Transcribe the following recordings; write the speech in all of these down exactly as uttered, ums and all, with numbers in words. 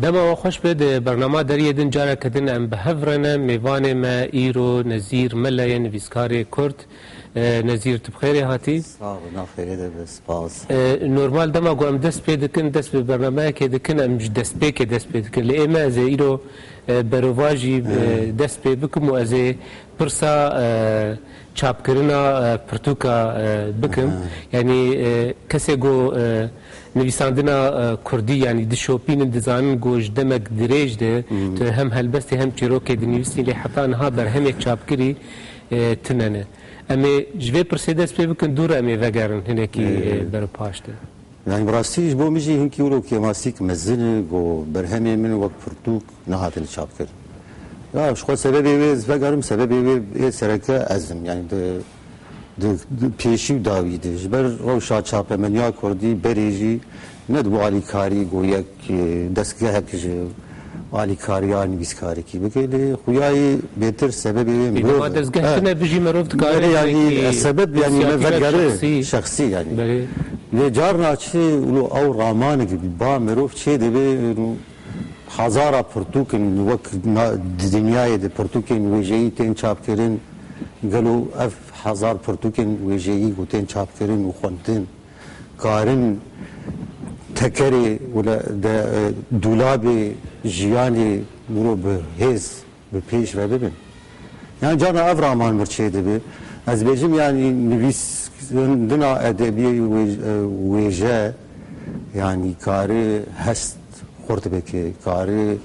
Dema we xweş be, di bernama Deriyê Din careke din em bi hev re ne. Mêvanê me îro Nezîr Mele ye, nivîskarê Kurd. E, Nezîr, tu bi xêrê hatî. Sax ol, nav xêrê de be, spas. E, normal dema ku em dest pê dikin, dest bi bernameyekê dikin, em ji destpêkê dest pê dikin. Lê ê me ez ê îro, e, berovajî, e, dest pê bikim û ez ê pirsa, e, çapkirina, e, pirtûka, e, bikim. Aha. Yanî, e, kesê ku, e, nivîsandina, e, kurdî, yanî dişopînin, dizanin ku ji demek dirêj de tu hem helbestê hem çîrokê dinivîsî, lê heta niha berhemê çapkirî, e, tune ne. Em ê ji vê pirsê dest pê bikin, dû re em ê vegerin hinekî, e, ber paş de. Yani bi rastî ji bo min jî hinkî wilo kêmasîk mezin e, ku berhemê min wek pirtûk nehatine çapkirin. Ya, ji xwe sebebê wê ez vegerim, sebebê wê ê sereke ez im. Yani di, di, di pêşî û dawî de. Ji ber rewşa çapemeniya kurdî berê jî ne dibû alîkarî ku yek, e, destgehek ji alîkariya nivîskarekî bike. Lê xuyayî bêtir sebebê wê Ê, mirov dema e. Dezgeh tune bijî mirov dikare Belê, yani, hinekî e, sebeb, yani, me insiyatîfek vegere şexsî. Şexsî, yani. Belê. Lê carna çi wilo ew ramanek ba mirov çê dibe, hezara pirtûkin wek na-, di dinyayê de pirtûkên wêjeyî tên çapkirin. Gelo ev hezar pirtûkên wêjeyî ku tên çapkirin û xwendin karin tekerê wila de, e, dûlabê jiyanê wilo bi hêz bi pêş ve bibin. Yani carna ev raman mir çê dibe. Ez bêjim yani nivîsandina edebiyê wê-, e, wêje yani kari hest xurt bike, kari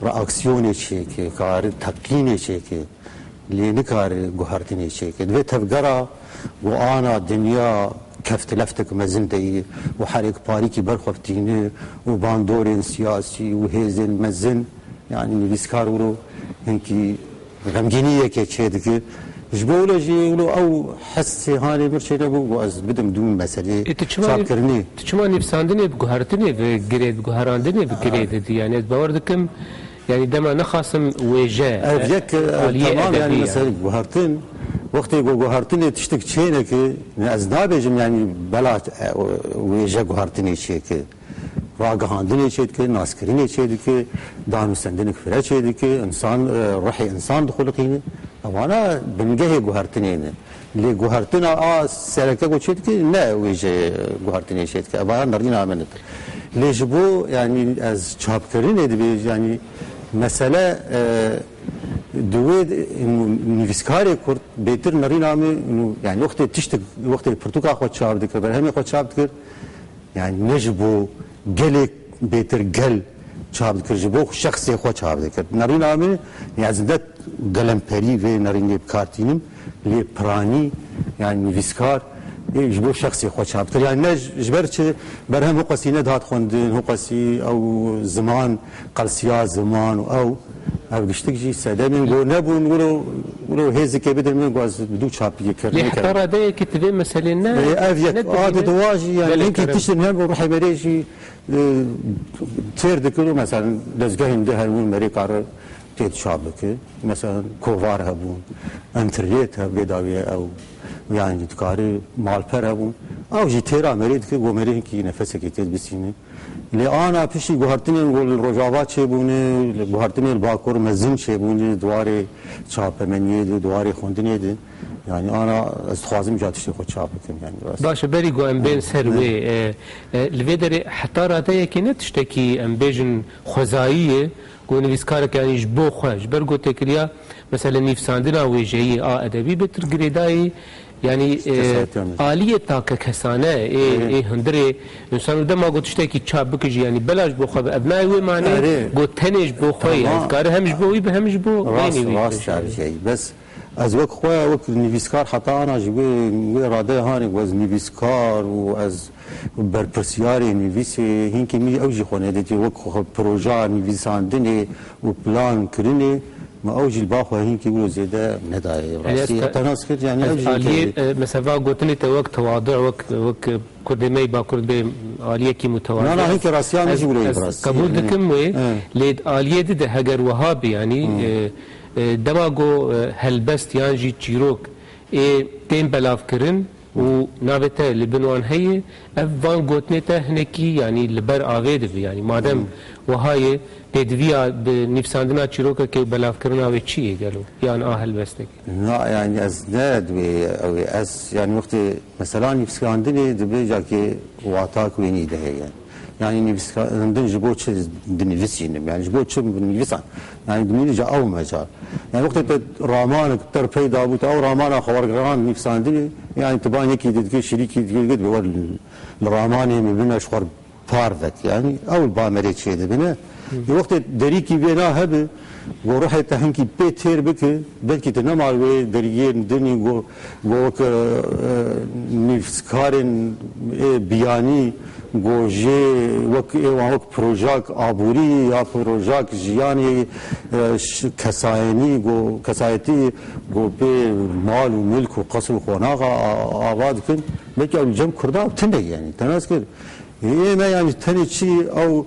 reaksiyonê çêke, kari teqînê çêke. Lê nikare guhertinê çêke. Di vê tevgera ku ana dinya keftileftek mezin de ye û herêkparîkî berxweftîne û bandorên siyasî û hêzên mezin, yani nivîskar wilo hinkî xemgîniyeke çê dike. Ji bo wilo jî wilo ew hesê hanê mir çênebû ku ez bidim dû meselê Ê, tu çima çapkirinê. Tu çima nivîsandinê bi guhertinê ve girê, bi guherandinê ve girê didî? Yani ez bawer dikim, yani dema nexasim wêje, Ev e, yek, e, aliyê tamam, yani edebî ye. Mesela guhertin, wextê ku guhertinê tiştek çêneke, ez nabêjim yani bela, e, wêje guhertinê çêke. Ragihandinê çêdike, naskirinê çêdike, danûstendinek fire çêdike, insan, e, ruhê insan dixuliqîne. Ewana bingehê guhertinê ne. Lê guhertina a sereke ku çêdike, ne wêjeyê guhertinê çêdike. Eva ya nerîna min e. Lê ji bo, yani, ez çapkirinê dibê, yani, mesele, e, di wê, nivîskarê Kurd bêtir nerîna min, yani, wextê tiştek, wextê pirtûka xwe çap dikir, berhemê xwe çap dikir, yani, ne ji bo gelê bêtir gel çap dikir, ji bo şexsê xwe çap dikir. Nerîna min, yani, ez ne gelemperî vê nerînê bi kar tînim, lê piranî, yani nivîskar, ê ji bo şexsê xwe çap dikir. Yani ne ji, ji ber çi berhem hiqwesî nedihat xwendin, hiqwesî ew ziman, qelsiya ziman û ew, ev giştik jî sedemên ku nebûn, wilo, wilo hêzikê bidin min ku ez bi dû çapiyê kir. Lê heta radeyekî tu vê meselê ne, Ê, ev yek, a di dua jî, yani hinkî tiştin hem ruhê me rê jî, e, têr dikir û mesela dezgehên di hebûn merê kar tê çap bike. Mesela kovar hebûn, enternet hev vê dawiyê ew, yani dikare malper hebûn. Ew jî têra merê dikir, ku merê hinkî nefesekê tê dibistîne. Lê ana piştî guhertinên ku li Rojava çêbûne, li guhertinên li Bakur mezin çêbûne, di warê çapemeniyê de, di warê xwendinê de. Yani ana ez dixwazim ca tiştê xwe çap bikim, yani rast. Baş e, berî ku em bên ser wê, e, e, li vê derê heta radeyekê ne tiştekî em bêjin xwezayî ye, ku nivîskarek yani ji bo xwe, ji ber ku têkiliya, mesela nivîsandina wêjeyî a edebî bêtir girêdayî, yani, e, aliyê takekesane ê, ê hundirê însan û dema ku tiştekî çap bike jî, yani bela ji bo xwe be, ev nayê wê manê ku tenê ji bo xwe ye. Dikare hem ji bo wî be, hem ji bo vê nivîskarê. Rast, rast, bes Ez wek xwe, wek nivîskar heta ana jî wê, wê radeyê hanê ku ez nivîskar û ez berpirsiyarê nivîsê, hinkî min ew jî xwe nedîtiye wek xwe proja nivîsandinê û plan kirinê, me ew jî li ba xwe hinkî wilo zêde nedaye. Rastî heta nas kir, yani ew jî aliyê, e, mesela va gotinê te wek tewadu, wek, wek Kurdê me yê Bakur bê aliyekî mutewazî. Na, na, hinkî rastiya min jî wilo ye bi rastî. Qebûl dikim wê, lê aliyê di de heger wiha bî, yanî, e, e, dema ku, e, helbest yan jî çîrok ê tên belavkirin û navê te li bin wan heye, ev van gotinê te hinekî, yanî li ber avê dibe. Yanî madem Wiha ye, pêdiviya bi nivîsandina çîrokekê û belavkirina wê çi ye gelo? Yan a helbestekê? Na, yani ez ne divê ew ê. Ez, yani wextê mesela nivîskandinê dibe cakê watak wê nî de heye. Yani nivîskandin ji bo çi dinivîsînim? Yani ji bo çi binivîsan? Yani dinivîsa ew mecal. Yani wextê te ramanek ter peyda bû, te ew ramana xwe wergiran nivîsandinê, yani tu ban yekî didikê, şirîkî didikê, dibê wer li ramanê min bine ji xwe par vet, yani ew li ba merê çêdibine. Ê wextê derîkî vê na hebe, go ruhê te hinkî pê têr bike, belkî tu nema wê deriyên dinî go, go wek, e, nivîskarên, ê, biyanî, go jê wek ê wan wek projak aborî ya projak jiyanê, e, ş-, kesayenî, go kesayetî, go pê mal û milk û qesr û qonaxa a-, ava dikin. Belkî ew li cem Kurda tune ye, yani te nas kir. Ê me, yani tenê çi ew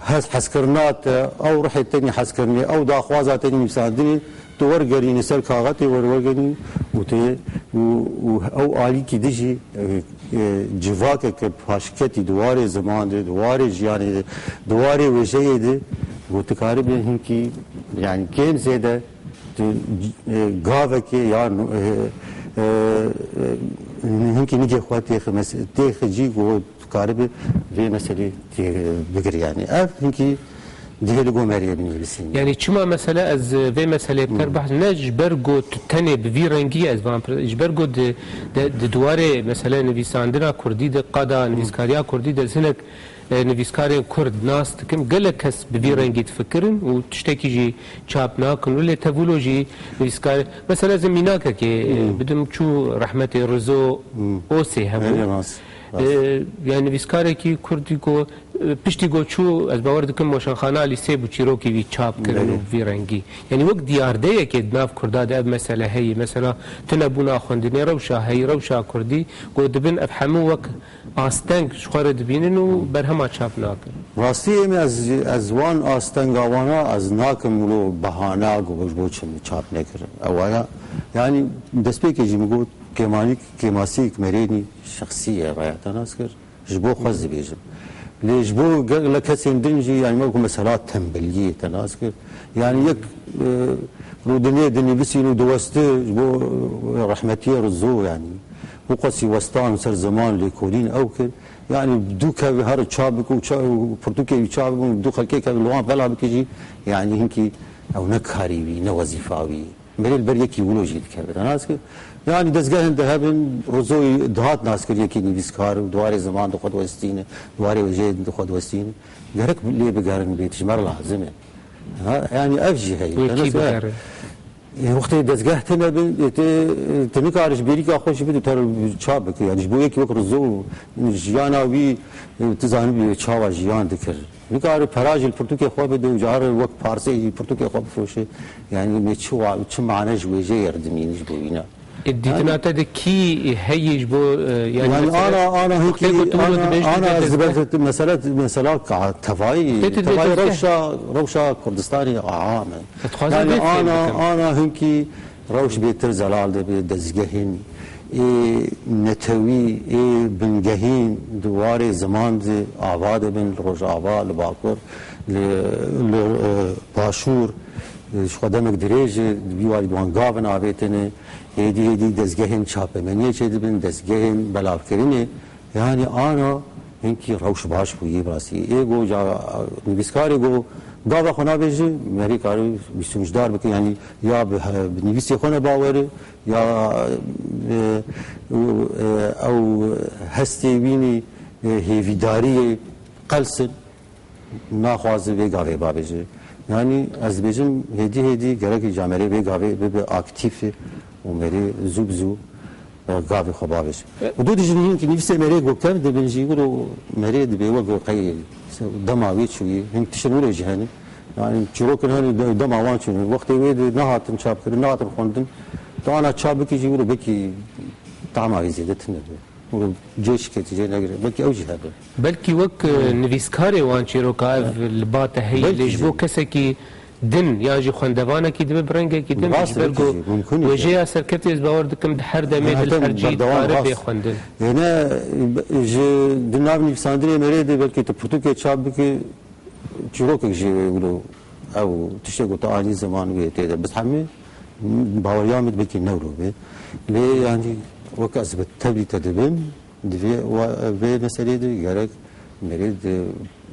hez, hezkirina te, ew ruhê tenî hezkirinê, ew daxwaza tenî nivîsandinê, tu wergerînî ser kaxetê, wer-, wergerînî û tê û, û ew alîkî dijî, e, e, civakeke paşketî di warê ziman de, di warê jiyanê de, di warê wêjeyê de, û tu karibî hinkî, yani kêm zêde, tu, e, gavekê ya, e, e, e, hinkî nigê xwe têxi mes-, têxi cî ku tu karibi vê meselê tê bigir yani. Ev hinkî dihê li gomeriyê binivîsîn. Yani çima mesela ez vê meselê bi ter behs, ne ji ber ku tu tenê bi vî rengî ez van pir-, ji ber ku di, de, di duwarê mesela nivîsandina kurdî de, qada nivîskariya kurdî de ez hinek e, nivîskarên kurd nas dikim. Gelek kes bi vî rengî difikirin û tiştekî jî çap nakin. Wê lê tevûlo jî nivîskar, mesela ez ê mînakekê, e, bidim, çû rehmetê Rizo Osê hebû. Erê, rast, rast. E, yani nivîskarekî kurdî ku, e, piştî ku çû, ez bawer dikim Moşanxana Lîsê bû çîrokî wî çap kirin û bi vî rengî. Yani wek diyardeyekê di nav kurda de ev mesele heye. Mesela tunebûna xwendinê, rewşa heyî, rewşa kurdî, ku dibin ev hemû wek asteng ji xwe re dibînin û berhema çap nakin. Rastî em ez, ez wan astenga wana ez nakim wilo behana ku ji bo çi min çap nekirin. Ew ya, yani destpêkê jî min got kêmanîk, kêmasîk merênî şexsî ye, raya te nas kir. Ji bo xwe ez dibêjim. Lê ji bo gelek kesên din jî, yani wek mesela tembeliyê te nas kir. Yani yek, e, rûdinê dinivîsîn û diwesti ji bo, e, rehmetiyê Rizo yani. Û qasî westan ser ziman lêkolîn ew kir. Yani du kev her çap bik û ça-, û pirtûkê wî çap bik û du xelkê kev li wan vela bike jî, yani hinkî ew ne karî wî, ne wezîfa wî. Merê li ber yekî wilo jî dikeve. Te nas kir. Yani dezgehên de hebin, Rizoyî dihat nas kir yekî nivîskar û di warê ziman de xwe diwestîne, di warê wêjeyê de xwe diwestîne. Gerek lê bigerin, bê tijmer lazim e. Ha, yani ev jî heye. Wê kî bigere? Ê, wextê dezgeh tune bin, ê, te, te nikarî ji bêrîka xwe jî bidî, te çap bike. Yani ji bo yekî wek Rizo û jiyana wî, ê, tu zanibî çawa jiyan dikir. Nikarî pera jî li pirtûkê xwe bide û cari wek parsê jî pirtûkê xwe bifroşe. Yani me çi wa-, çi mane ji wêjeyê re dimînî ji bo wîna? Ê, dîtina te de kî heye ji bo, e, yani Yani mesela ana, ana wextê hinkî, ku tu wilo ana, dibêjî ana te ez dezgeh dibe-, mesela, mesela ka tevayî, Tê tu dê tevayî dezgeh rewşa, rewşa Kurdistanê a am e. Ez dixwazim Yani vê fêm ana, bikim. ana hinkî rewş bêtir zelal dibe, dezgehên ê netewî, ê bingehîn di warê ziman de ava dibin, li Rojava, li Bakur, li, li, e, Başûr, e, ji xwe demek dirêj e, di vî warî di wan gavin avêtine. Hêdî hêdî dezgehên çapemeniyê çêdibin, dezgehên belavkirinê. Yani ana hinkî rewş baş bûyî, bi rastî. Ê go ca, nivîskarê go gava xwe nabêje, merê kare bîstimcdar bike, yani ya bi, bi nivîsê xwe ne bawer e, ya, e, e, ew hestê wînî, e, hêvîdariyê qels in. Naxwaze vê gavê bavêje. Yani ez dibêjim hêdî hêdî gerek camerê vê gavê bibe aktîf û merê zû bi zû, e, gavê xwe bavêje. E- Û du dijî hinkî nivîsê merê go kev dibin jî wilo merê dibê wek go qey dema wê çûyê. Hin tiştin wilo jî hene. Yani çîrokin hene de-, dema wan çûne. Wextê wê de nehatin çapkirin, nehatin xwendin. Tu ana çap bikî jî wilo belkî tama wê zêde tune be. Û cê şiketî jê negire. Belkî ew jî hebe. Belkî wek, e, Hmm. nivîskarê wan çîroka ev Ya. li ba te heye, Belkî lê ji jî. bo kesekî din yan jî xwendevanekî dibe bi rengekî din, Rast ji ber belkî ku jî, mumkun e. wêjeya serkeftî ez bawer dikim di her demê Ya, di li tem her cî berdewam dikare rast. bê xwendin. Yene, e, ji di nav nivîsandinê merê de belkî tu pirtûkê çap bike, Çîrokek jî wilo ew tiştê ku tu anî ziman wê tê de bizhemê, baweriya min belkî ne wilo bê. Lê yanî wek ez bi tevlî te dibim, di vê, vê meselê de gerek merê di,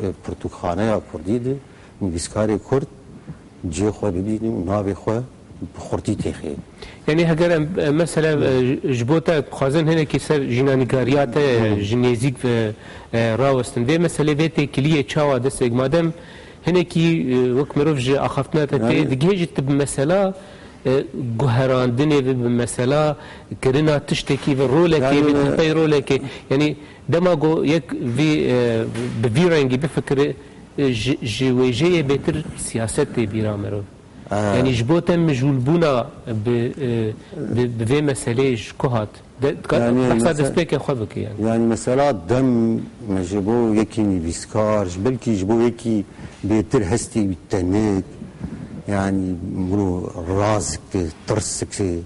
e, pirtûkxaneya kurdî de nivîskarê kurd cihê xwe bibîne û navê xwe bi xurtî têxê. Yanî heger em, e, mesela, e, ji bo te dixwazin hinekî ser jînanîgariya te, hmm, ji nêzîk ve, e, rawestin. Vê meselê, vê têkiliyê çawa destpêk madem hinekî, e, wek mirov ji axaftina te tê, yanî digihêjî tu bi mesela, e, guherandinê ve, bi mesela kirina tiştekî ve, rolekê, yanî ve, tepey rolekê. Yanî dema ku yek vî, e, bi vî rengî bifikire, e, ji, ji wêjeyê bêtir siyaset tê bîra mirov. Ee. Yanî ji bo te mijûlbûna bi, e, bi, bi vê meseleyê ji ku hat? De, ka, yanî behsa mesela destpêkê xwe bike yanî. Yanî mesela dem ji bo yekî nivîskar, ji belkî ji bo yekî bêtir hestê wî tenik, yanî wilo razk, tirsik,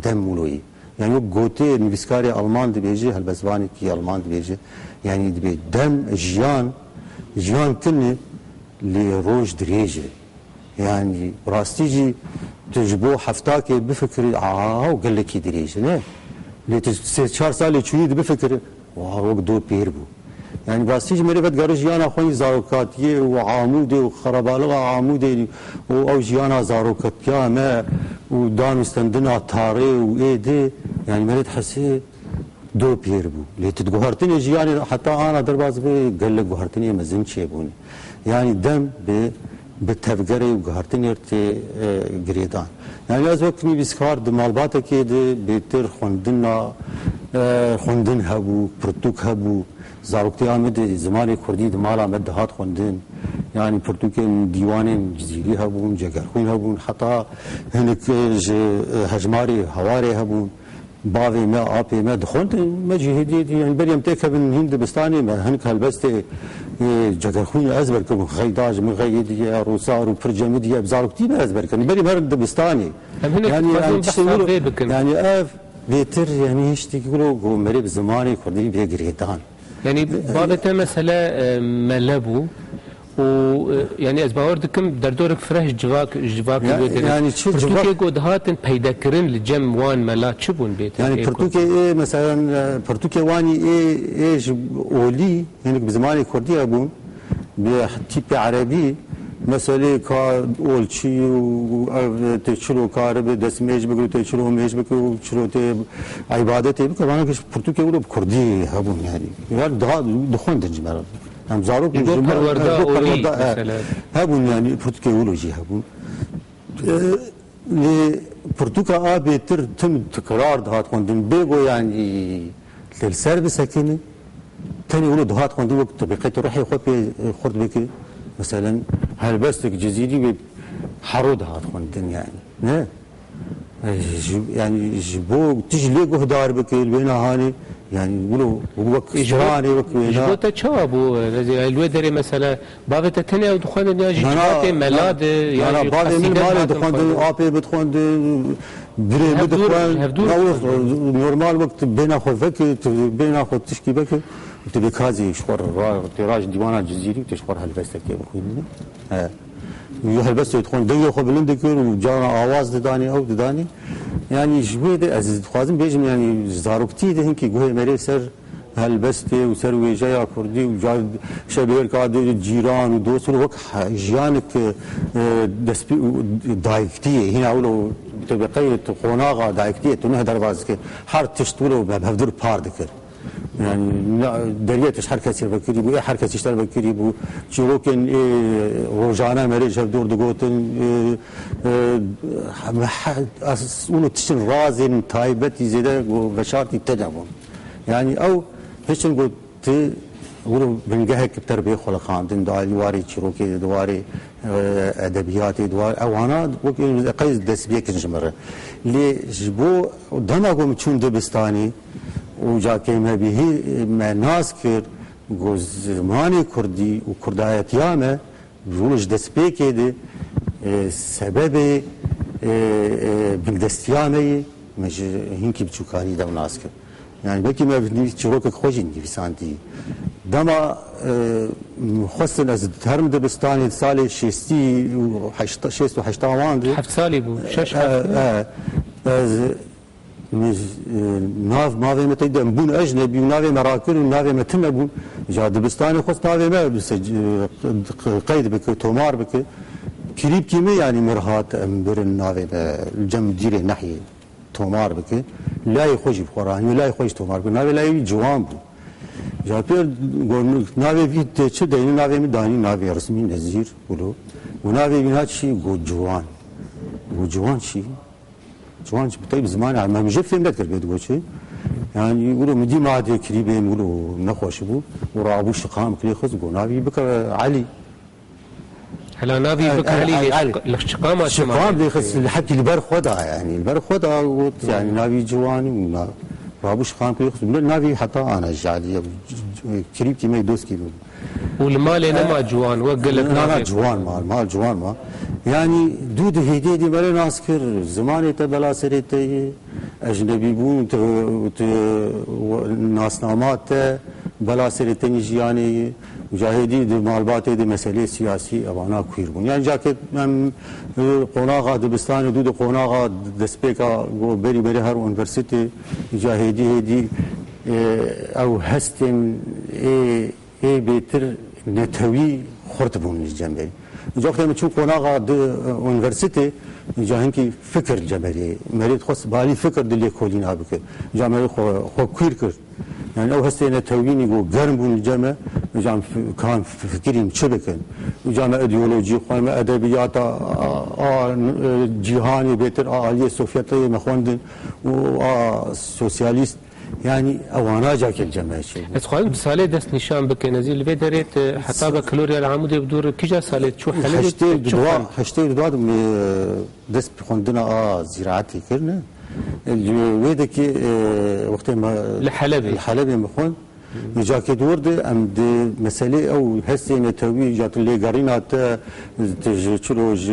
dem wilo yî. Yanî wek gotê nivîskarê Alman dibêje, helbestvanekî Alman dibêje, yanî dibê dem jiyan, jiyan tune lê roj dirêj e. Yanî rastî jî tu ji bo heftakê bifikirî, a, ew gelekî dirêj e, ne? Lê tu sê çar salê çûyî dibifikirî, wa, wek do pêr bû. Yanî rastî jî merê vedigerî jiyana xwe yî zarokatiyê û Amûdê û xerabalixa Amûdê û ew jiyana zarokatiya me û dan û stendina tarê û êdê, yanî merê dihesê do pêr bû. Lê tu di guhertinê jiyanê heta ana derbas bê gelek guhertinê mezin çêbûne. Yanî dem bi, bi tevgerê û guhertinê tê, e, girêdan. Yanî ez wek nivîskar di malbatekê de bêtir xwendina, e, xwendin hebû, pirtûk hebû. Zaroktiya me de zimanê kurdî di mala me dihat xwendin. Yanî pirtûkên dîwanên Cizîrî hebûn, Cegerxwîn hebûn, heta hinek, e, ji, e, hejmarê Hewarê hebûn. Bavê me, apê me dixwendin, me jî hêdî hêdî, yanî berî em têkevin hîn dibistanê me, hinek helbestê, e, Cegerxwîn ezber kiribûn, Xeyda ji min xeyê diye, Rûsar û pir cemidî ye, bi zaroktî me ezber kirin. Berî me herin dibistanê. Em hinek yanî, dixwazin yanî, tiştê behsa wilo, vê bikin. Yanî ev bêtir, yanî hiştî wilo ku merê bi zimanê kurdî bê girêdan. Yanî bavê te mesele, e, mele bû û, e, yanî ez bawer dikim derdorek fireh ji civak, ji civakê ya, wê derê. Yanî çi pirtûkê civak ku dihatin peydekirin li cem wan mela çi bûn bê te? Yanî ê pirtûkê ê, meselen, e, pirtûkê wanî ê, ê ji olî, hinek bi zimanê kurdî hebûn, bi tîpê erebî, meselê ka olçî û ev tê çilo karibe destmêj bikir û tê çilo mêj bikir û çilo tê îbadetê bikir, vana ki pirtûkê wilo bi kurdî hebûn yanî. Wan daha dixwendin ji me re. Em zarok ji bo ji me, perwerda ji bo olî perwerda, e, mesela. Hebûn yanî pirtûkê wilo jî hebûn. E, lê pirtûka a bêtir tim tikrar dihat xwendin. Bêgo yanî lê li ser bisekine. Tenê wilo dihat xwendin wek tu bêqet ruhê xwe pê, e, xurt bike. Meselen helbestek Cizîrî wê hero dihat xwendin yanî. Ne? E, ji, yanî ji bo tu jî lê guhdar bike li wêna hanê, yanî wilo wek stranê, wek wêna. Ji bo te çawa bû, e, Rezî? Li wê derê mesela bavê te tenê ew dixwendin ya jî civatê mela de, ya jî bavê min malê dixwendin, apê bidixwendin, birê bidixwend. Normal wek tu bêhna xwe veke, tu bêhna xwe tişkî veke, tu bê kazî ji xwe ra, tê ra ji dîwana Cizîrî, tu ji xwe helbestekê bixwînî. He. Û helbestê dixwend, dengê xwe bilind dikir û carna awaz didanê, ew didanê. Yanî ji wê de ez dixwazim bêjim, yanî ji zaroktî de hinkî guhê me rê ser helbestê û ser wêjeya kurdî û ca şevbêrka de cîran û dost û wek he-, jiyanek, e, destpê û dayiktiyê, hîna wilo tu bi qeyd qonaxa dayiktiyê tu neh derbas dikir. Her tişt wilo me bi hevdûr par dikir. Yani, na-, deriyê tişt her kesî vekirî bû, ê her kesî ji te vekirî bû. Çîrokên ê rojane me rê ji hevdûr digotin, ê, ê, heme he-, ez wilo tiştin razên taybetî zêde go veşartî tede bûn. Yani, ew hiçin go ti wilo bingehek bi te re bê xuliqandin, di alî warê çîrokê, di warê, ê, edebiyatê, di warê, ewana wek ê qey destpêkin ji min re. Lê ji bo dema ku min çûn dibistanê, û ca kêmebîhî me nas kir, ku zimanê kurdî û kurdayetiya me ji wilo ji destpêkê de, e, sebebê, e, e, bindestiya me ye, me ji hinkî biçûkanî de nas kir. Yani belkî me nivîs çîrokek xwe jî nivîsandî. Dema e, xwestin ez herim dibistanê salê şêstî û heşta, şêst û heşta wan de. Heft salî bû, şeş E, heft. e, ez Min, e, nav mavê me tey de em bûn ecnebî û navê me rakir û navê me tune bûn. Ja dibistanê xwest navê me bise, e, qeyd bike, tomar bike. Kirîpkî me, yanî mir hat em birin navê me li cem dîrê nehiyê tomar bike. Layê xwe jî bi xwe ranî û layê xwe jî tomar bike. Navê layê wî Ciwan bû. Ja pêr got, navê vî tê çi deyne, navê min danî navê resmî Nezîr Gulo. Û navê wî na çi got, Ciwan. Got, Ciwan çi? Ciwan jî bi tey bi zimanê me, min jê fêm nedikir bê digot çi. Yanî wilo min dî ma dê kirîbê min wilo nexweş bû û rabû şiqam kilê xist got navî bike Elî. Hela navî El-, bike El-, Elî lê El-, şiq-, li şiqama çima? Şiqam lê xist li hepkî li ber xwe da yanî. Li ber xwe da got yanî navî Ciwanî û na-, rabû şiqam kilê xist. Min navî heta ana ji Elî ye. Kirîbkî me dostkî min. Û li malê nema ciwan, wek gelek Na, na, navê ciwan ma, mal ciwan ma. Yanî dû di hêdî hêdî me nas kir, zimanê te bela serê te ye, ecnebî bûn, tu, tu, nasnama te bela serê te nî jiyanê ye. Ca hêdî di malbatê de meselê siyasî evana kuîr bûn. Yanî cakê em, e, qonaxa dibistanê dû di qonaxa destpêka go berî berî her unîversîtê, ca hêdî hêdî, e, ew hestên ê ê bêtir netewî xurt bûn li cem me. Ca wextê min çû qonaxa di, e, unîversîtê, ca hinkî fikir li cem me. Merê dixwest balî fikir di lêkolîna bike. Ca me xwe, xwe kuîr kir. Yani ew hestê netewînî ku germ bûn li cem me, ca em fi-, kan fi-, fikirîn çi bikin. Ca me îdeolojî xwe, me edebiyata a, a, e, cîhanê bêtir a aliyê Sovyetê me xwendin û a sosyalîst. Yanî ewana cakê li cem me çêbû. Ez xwazim di salê dest nîşan bikin. Ez ê li vê derê te heta be Kilorya li Amûdê bi dûr kîja salê çû Helebê? Heştê û dua, heştê û dua de min dest bi xwendina a zîraetê kirine. Li wê dekî, e, wextê me Li Helebê. Li Helebê min xwend. Cakê di wir de em di meselê ew hestê netewî ya tu lêgerîna te, tu ji çilo ji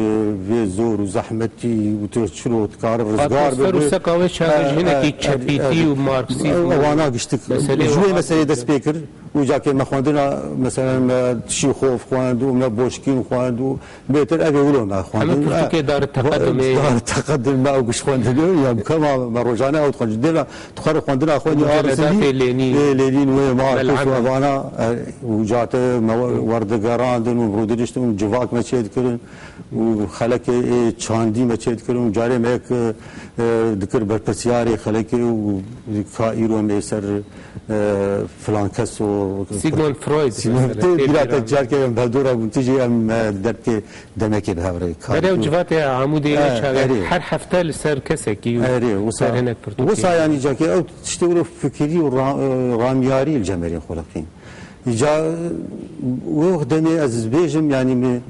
vê zor û zehmetî û tu çilo dikare rizgar Atmosfer û bibe. seka wê çaxê ji E, hinekî e, çepîtî e, û marksîzm û ewana giştik. meselê Ji wê wa meselê dest pê kir. Û cakê me xwendina, mesela me Çîxov xwend û me Boşkîn xwend û bêtir ev ê wilo me xwendin. Hemî pirtûkê Dar Teqedimê. Dar Teqedim me ew giş xwendin. Ya bi kema me rojane ew dixwendin. Dêla tu xwe xwendina xwe nî Muceledatê arzilî. Lênîn. Ê, Lênîn wê Markus Mel'ame. Û evana, e, û cate me we-, werdigerandin û rûdiniştin û civak me çê dikirin û xelekê ê çandî me çê dikirin û carê me yek, e, dikir berpirsiyarê xelekê û ka îro em ê ser, e, filan kes û Sigmund Freud Sigmund mesela, Freud, tê bîra te bîra carkê em beldora bûn, tu jî em, e, derbkê demekê bi hev re kar Berê û dikir. Civatê Amûdê Eh, çaxê erê. Her hefte li ser kesekî û Erê, wisa, ser hinek pirtûkê. Wisa yanî cakê ew tiştê wilo fikirî û ra-, e, ramyarî li cemerên xwe laqîn. Îca wê wext demê ez bêjim, yanî min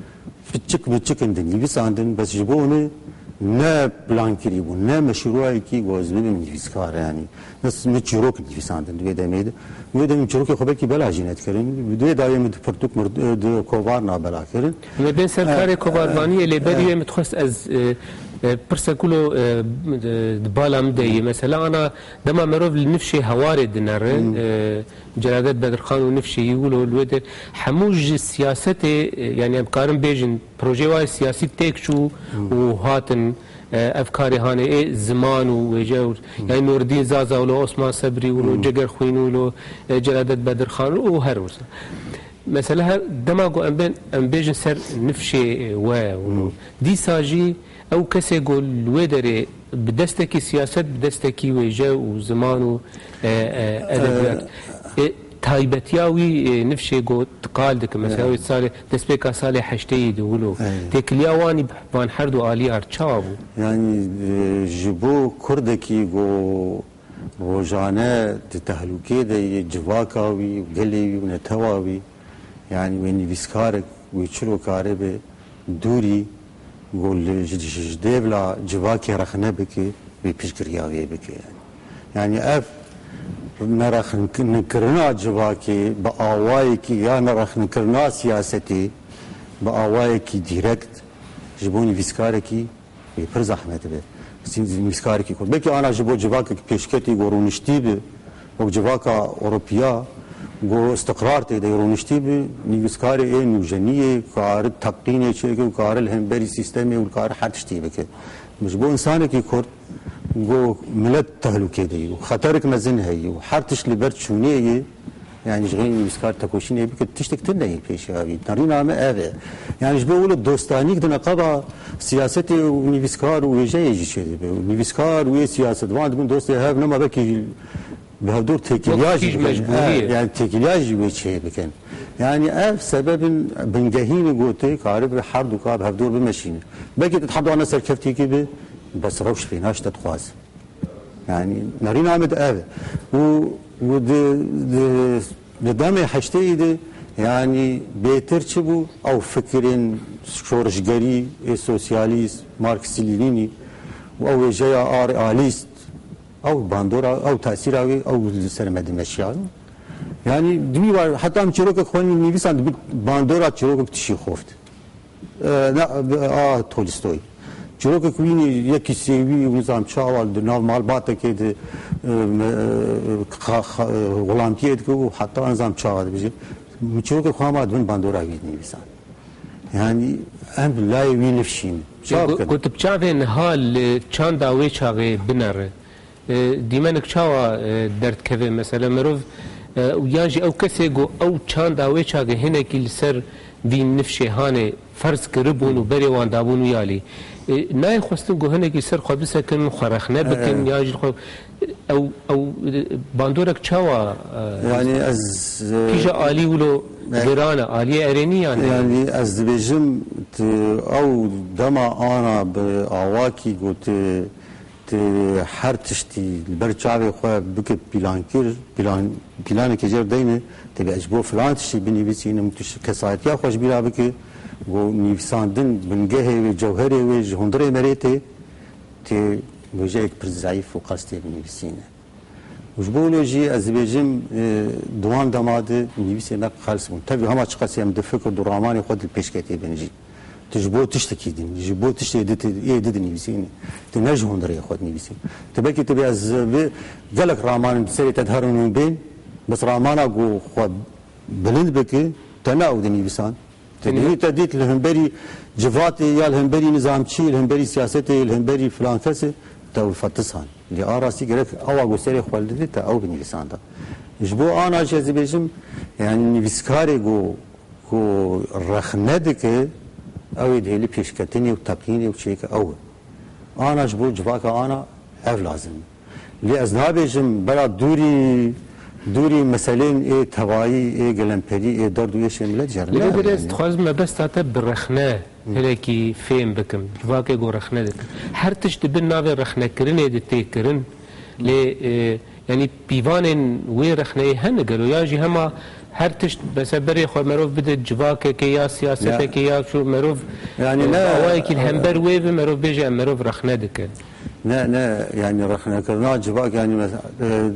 piçik piçik in di nivîsandin, bes ji bo min ne plankirî bû, ne meşrûayekî ku ez bibim nivîskar, yanî ne s-, min çîrok nivîsandin di wê demê de. Wê demê çîrokê xwe belkî bela jî nedikirin. Di wê dawiyê min di pirtûk mir-, di kovarna bela kirin. Me bên ser Eh, karê kovarvaniyê, lê berî eh. wê min dixwest ez, e, e, pirsek wilo, e, di bala min de ye. Mesela ana dema merov li nifşê hewarê dinere, Hmm. e, Celadet Bedirxan û nifşê yî wilo li wê de hemû ji siyasetê, e, yanî em karin bêjin projeyê wa siyasî têk çû Hmm. û hatin, e, ev karê hanê ê ziman û wêje û Hmm. yanî Nûreddîn Zaza wilo, Osman Sebrî wilo, Hmm. Ceger Xwîn wilo, e, Celadet Bedirxan û her wisa. Mesela her dema ku em bên, em bêjin ser nifşê, e, we wilo. Hmm. Dîsa jî ew kesê ku li wê derê bi destekî siyaset, bi destekî wêje û ziman û, e, e, edebiyat. E, taybetiya wî, e, nifşê got qal dike. Mesela Evet. wê salê, destpêka salê heşteyî de wilo. Evet. Têkiliya wanî bi van her du aliyar çawa bû? Yani, e, ji bo Kurdekî go rojane di tehlûkê de yê civaka wî û gelê wî û netewa wî, yani wê nivîskarek wê çilo karibe dûrî, go li, ji, ji, ji dêvla civakê rexne bike, wê piştgiriya wê bike. Yani, yani ev nerexnkirina civakê bi awayekî ya nerexnkirina siyasetê bi awayekî dîrekt ji bo nivîskarekî wê pir zehmet be. Sî-, nivîskarekî Kurd. Belkî ana ji bo civakek pêşketî go rûniştî bi, wek civaka Ewropiya Go istiqrar tê de rûniştî bi, nivîskarê ê nûjeniyê kari teqînê çêke û kari li hemberî sîstemê û kari her tiştî bike. Ji bo insanekî Kurd go milet tehlûkê de yî û xeterek mezin heyî û her tişt li ber çûnê yê, yanî ji xêr nivîskar tekoşînê bike, tiştek tune yî pêşiya wî. Nerîna me ev e. Yanî ji bo wilo dostanîk di neqeba siyasetê û nivîskar û wêjeyê jî çêdibe. Û nivîskar û yê siyasetvan dibin dostê hev, nema belkî bi hevdor têkiliya jî bikin. Mecbûrî ye. Yani têkiliya jî wê çê bikin. Yani ev sebebin bingehîn û gotê karibe her du ka bi hevdor bimeşîne. Belkî te hevdana serkeftikî bi, bes rewş fênaş te dixwaz. Yani nerîna min ev e. Û, û di, di, di demê heşteyî de yani bêtir çi bû? Ew fikirên şorişgerî, ê sosyalîst, Marksî Lînînî û ew wêjeya ar-, alîst, ew bandora, ew tesîra wê, ew li ser me dimeşiya. Yani di wî war, heta em çîrokek xwe nivîsan, di bandora çîrokek tişî xoft. E, ne, a Tolstoy. Çîrokek wînî yekî sêwî û nizam çawa di nav malbatekê de, e, me, e, xa-, xa-, e, xulamtiyê dike û heta nizam çawa dibêje. Min çîrokek xwe hema di bin bandora wî nivîsan. Yani em bi layê wî nifşîn. Çawa bikin? Ku tu bi çavê niha li çanda wê çaxê binere, e, dîmenik çawa, e, derdikeve? Mesela merov, e, yan jî ew kesê ku ew çanda wê çaxê hinekî li ser vî nifşê hanê ferz kiribûn û berê wan dabûn wî alî. E, nayê xwestin ku hinekî ser xwe bisekin, xwe rexne bikin, e, yan jî xwe, ew, ew, e, bandorek çawa, e, yani ez, e, kîja alî wilo, e, giran e, aliyê erênî yan e? Yani ez dibêjim, tu ew dema ana bi awakî ku tu, tu her tiştî li ber çavê xwe bike pîlankir, pîlan, pîlanekê jê re deyne, tê bê ez ji bo filan tiştî binivîsînim, tu ji kesayetiya xwe ji bîra bike, ku nivîsandin bingehê wê, cewherê wê ji hundirê merê tê, tê wêjeyek pir zayîf û qels tê binivîsîne. Û ji bo wilo jî ez dibêjim, e, di wan dema de nivîsê me xels bûn. Tevî hema çiqas em di fikir û ramanê xwe di pêşketê bin jî. Tu ji bo tiştekî din, ji bo tiştê di, ê di dinivîsînî. Tu ne ji hundirê xwe dinivîsî. Tu belkî tu bê ez vê gelek raman serê te diherin û bên, bes ramana ku xwe bilind bike, te ne ew dinivîsan. Te dî, te dît li hemberî civatê ya li hemberî nizamçî, li hemberî siyasetê, li hemberî filan kesê, te ew fetisan. Lê a rastî gerek ewa ku serê xwe li didê te ew binivîsanda. Ji bo ana jî ez dibêjim, yani nivîskarê ku, ku rexne dike, ew ê dihêlî pêşketinê û teqînê û çêke ew e. Ana ji bo civaka ana ev lazim e. Lê ez nabêjim bera dûrî, dûrî meselên ê tevayî, ê gelemperî, ê derd û êşê milet jê re. Lê ne, belê ez yani dixwazim mebesta te bi rexne, hmm, hinekî fêm bikim. Civakê ku rexne dikim. Her tişt di bin navê rexnekirinê de tê kirin. Lê, e, yani pîvanên wê rexneyê hene gelo, yan jî hema her tişt, mesela berê xwe merov bide civakekê ya siyasetekê ya şu merov, yani e, ne, dawayekî li hember wê bi merov bêje em merov rexne dikin. Ne, ne, yani rexnekirina civak, yani mes-, e,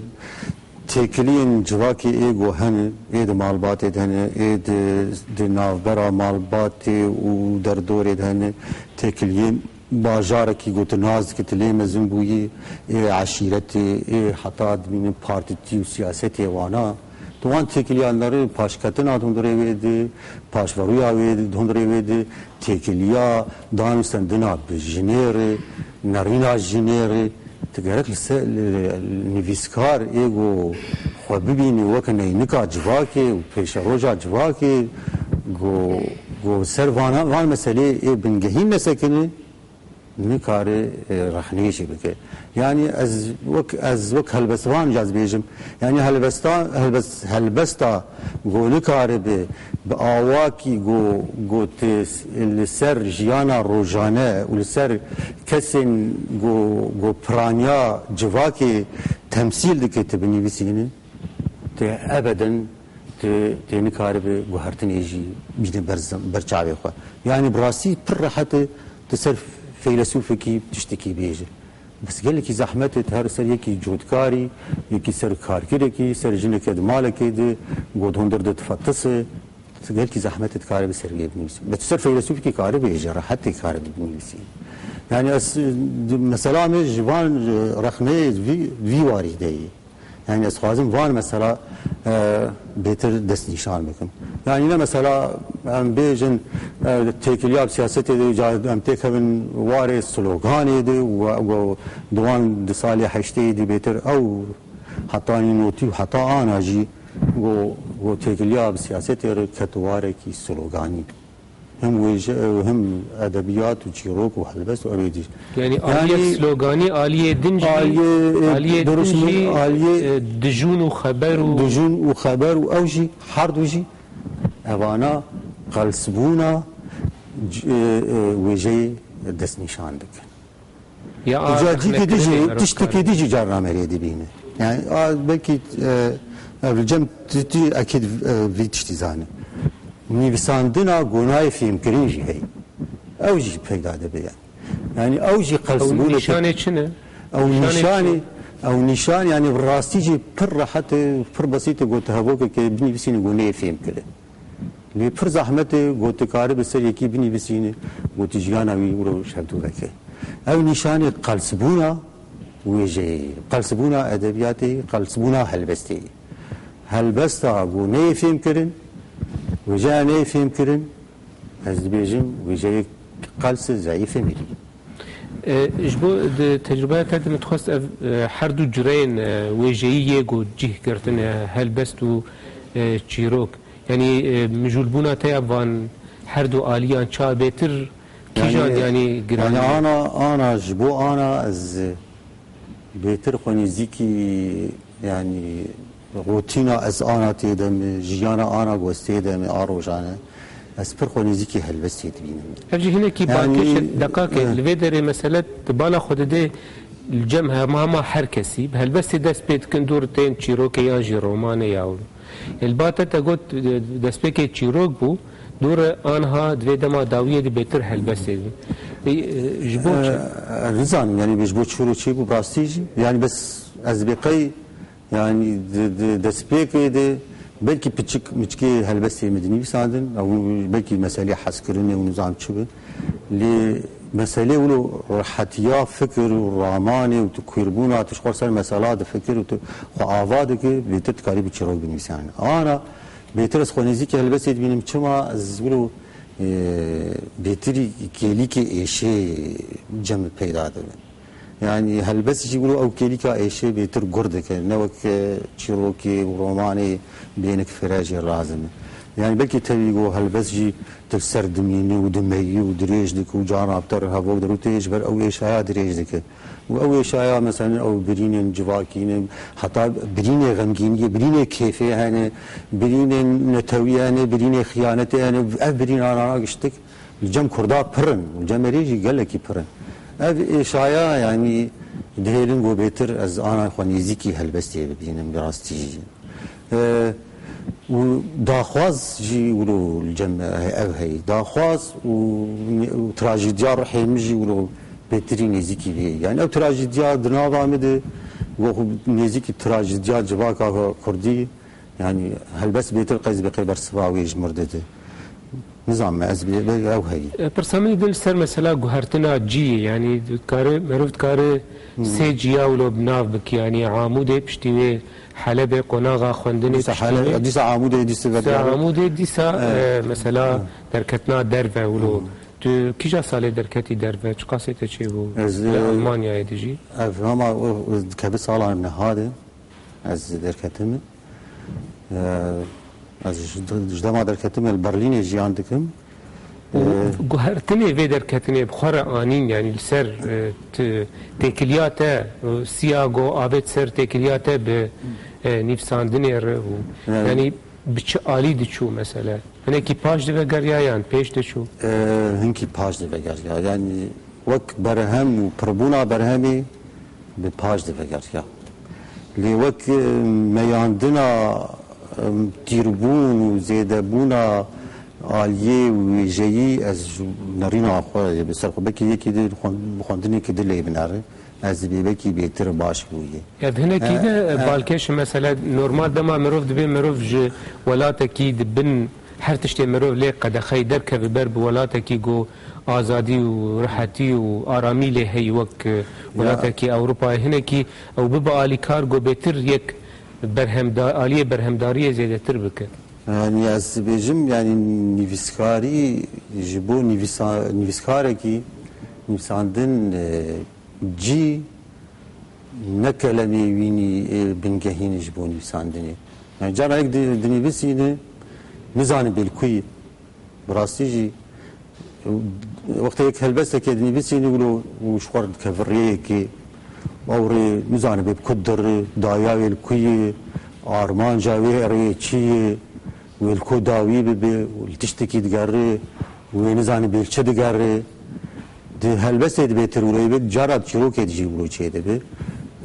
têkiliyên civakê ê ku hene, ê di malbatê de hene, ê di, di navbera malbatê û derdorê de hene, têkiliyên bajarekî ku tu nas dikî, tu lê mezin bûyî, ê eşîretê, ê heta dibînin partîtî û siyasetê wana. Tu wan têkiliyan nerî paşketina di hundirê wê de, paşverûya wê de, di hundirê wê de, têkiliya danûstendina bi jinê re, nerîna jinê re, tu gerek li ser, li, li nivîskar ê ku xwe bibînî weke neynika civakê û pêşeroja civakê ku, ku ser vana, van meselê ê bingehîn nesekine, nikare, e, rexneyê jî bike. Yani ez wek, ez wek helbestvan jî ez bêjim. Yani helbesta, helbes-, helbesta ku nikare bi, bi awakî ku, ku tê s-, li ser jiyana rojane û li ser kesên ku, ku piraniya civakê temsîl dike tu binivîsînin, tê ebeden tê, tê nikaribe guhertinê jî bîne ber zem-, ber çavê xwe. Yani bi rastî pir rehet e tu ser feylesûfekî tiştekî bêje. Bes gelekî zehmet e tu her ser yekî cotkarî, yekî ser karkirekî, ser jineke di malekê de, ku di hundir de difetise, gelekî zehmet e tu karibe ser wê binivîsî. Bes tu ser feylesûfekî karibe bêje, rehet tê karibe binivîsî. Yani ez, e, di, mesela me ji van, e, rexneyê vî, vî warî de ye. Yani ez xwazim van mesela, e, bêtir destnîşan bikim. Yani ne mesela em bêjin, e, têkiliya bi siyasetê de ca em têkevin warê sloganê de û, û di wan di salê heştê de bêtir ew hetanî notî û heta ana jî go, go têkiliya bi siyasetê re ket warekî sloganî. Hem wêje, hem edebiyat û çîrok û helbest û ew ê dî. Yani aliyê Yani sloganî, aliyê din jî, aliyê, e, aliyê din duruşmê, jî, aliyê e, dijûn û xeber û dijûn û xeber û ew jî, her du jî evana qelsbûna c-, e, e, wêjeyê destnîşan dikin. Ya Îca a dîkê rexnekirînê dijî, merov tiştekê kare. Dijî carna merê dibîne. Yani a, belkî, e, ev li cem tu, tu ekîd, e, vî tiştî zane. Nivîsandina gonayê fêmkirin jî heye. Ew jî peyda dibe yani. Yani ew jî Ew qelsbûneke nîşanê çi ne? Ew Nîşanê nîşanê, çi? Ew nîşan yani bi rastî jî pir rehet e, pir besît e, got hevokeke binivîsîne goneyê fêmkirin. Lê pir zehmet e, got tu karibe ser yekî binivîsîne, got tu jiyana wî wiro şevdû veke. Ev nîşanê qelsbûna wêjeyê, qelsbûna edebiyatê, qelsbûna helbestê. Helbesta ku neyê fêmkirin, wêjeya neyê fêmkirin, ez dibêjim, wêjeyê qels e, zeyîf e, mirî. E, ji bo di tecrübeya te de min dixwest ev, e, her du cureyên, e, wêjeyî yê ku cih girtine, helbest û, e, çîrok. Yanî, e, mijûlbûna te ya van her du aliyan ça bêtir kîjan Yani, yanî yani giranî? Ana, ana ji bo ana ez bêtir xwe nêzîkî, yani rotîna ez ana tê de me, jiyana ana ku ez tê de me a rojane, ez pir xwe nêzîkî helbestê dibînim. Ev jî hinekî Yani, balkêş e, deqakê, eh. Li vê derê mesele di bala xwe dide li cem hema hema her kesî. Bi helbestê dest pê dikin, dûr tên çîrokê yan jî romanê ya wilo. Elbate te got, e, destpêkê çîrok bû, dûr e, anha di vê dema dawiyê de bêtir helbestê dibin. E, e, ji bo çi? E, e, nizanim, yani ji bo çi wilo çêbû, bi rastî jî. Yani bes ez bê qey, yani di, di destpêkê de belkî piçik miçkê helbestê min dinivîsandin, ew belkî meselê hezkirinê û nizam çi bi. Lê meselê wilo rehetiya fikir û ramanê û tu kûrbûna, tu ji xwe ser mesela difikir û tu xwe ava dikir, bêtir dikarî bi çîrok binivîsî. Yani ana bêtir ez xwe nêzîkî helbestê dibînim. Çima ez wilo, e, bêtirî kêlîkê êşê cem peyda dibin. Yani helbest jî wilo ew kêlîka êşê bêtir gur dike. Ne wek, e, çîrokê û romanê bênik fire jê razim e. Yani belkî tevî go helbest jî tu li ser dimîne û dimeyî û dirêj dike û carna bi te re hevok dike û tê ji ber ew êşaya dirêj dike. Û ew êşaya, mesela, ew birînên civakî ne, heta birînê xemgîniyê, birînê kêfê hene, birînên netewî hene, birînê xiyanetê hene. Ev birînan ana giştik li cem Kurda pir in, li cem erê jî gelekî pir in. Ev êşaya, yanî, dihêlin ku bêtir ez ana xwe nêzîkî helbestê bibînim, bi rastî jî. E, û daxwaz jî wilo li cem ev heyî. Daxwaz û, û trajediya ruhê min jî wilo bêtirî nêzîkî vê. Yani ew trajediya di nava min de, wek nêzîkî trajediya civaka kurdî, yani helbest bêtir qey ez bê qey bersiva wê ji mir dide. Nizanim ez bê, bê ew heyî. E, pirsa min din li ser mesela guhertina cihê, yani dikare, merov dikare Hmm. sê ciya wilo bi nav bike, yani Amûdê piştî wê Helebê qonaxa xwendinê Dîsa piştî Hele-, wê. Dîsa Amûdê dîsa Dîsa vegerê. Amûdê dîsa, Evet. e, mesela Evet. derketina derve wilo. Hmm. Tu kîja salê derketî derve? Çiqasê te çêbû? Ez, Li e, Almanyayê dijî? Ev hema o, o dikeve sala niha de. Ez derketim. E, ez ji, ji dema derketim li Berlînê jiyan dikim. Û Ee, guhertinê vê derketinê bi xwe re anîn, yanî li ser, e, t-, têkiliya te, e, siya go avêt ser têkiliya te bi, e, nivîsandinê re û, Yani yanî bi çi alî diçû mesele? Hinekî paş divegeriya yan pêş diçû? Ee, hinkî paş divegeriya. Yani wek berhem û pirbûna berhemê bi paş divegeriya. Lê wek, e, meyandina, e, tîrbûn û zêdebûna aliyê wêjeyî ez ji nerîna xwe yê bi ser xwe. Belkî yekî di xwe-, xwendinekî di lê binere. Ez dibê belkî bêtir baş bûye. Ev hinekî E, de e, balkêş e, mesele normal dema mirov dibê mirov ji welatekî di bin her tiştê mirov lê qedexeyî derkeve ber bi welatekî ku azadî û rihetî û aramî lê heyî wek, e, Ya. welatekî Ewropayê hinekî ew bibe alîkar ku bêtir yek berhemda-, aliyê berhemdariyê zêdetir bike. Yanî ez dibêjim, yanî nivîskarî ji bo nivîsa-, nivîskarekî nivîsandin, e, cî ne kelemê wînî ê bingehîn ji bo nivîsandinê. Yanî carna yek di-, dinivîsîne, nizane bê li ku yî. Bi rastî jî, wextê yek helbestekê dinivîsîne, wilo û ji xwe re dikeve rêyekê, ew rê nizane bê bi ku dire, dawiya wê li ku ye, armanca wê rêyê çi ye, wê li ku dawî bibe, û li tiştekî digere, wê nizane bê li çi digere. Di helbestê de bêtir wilo, yê cara di çîrokê de jî wilo çêdibe.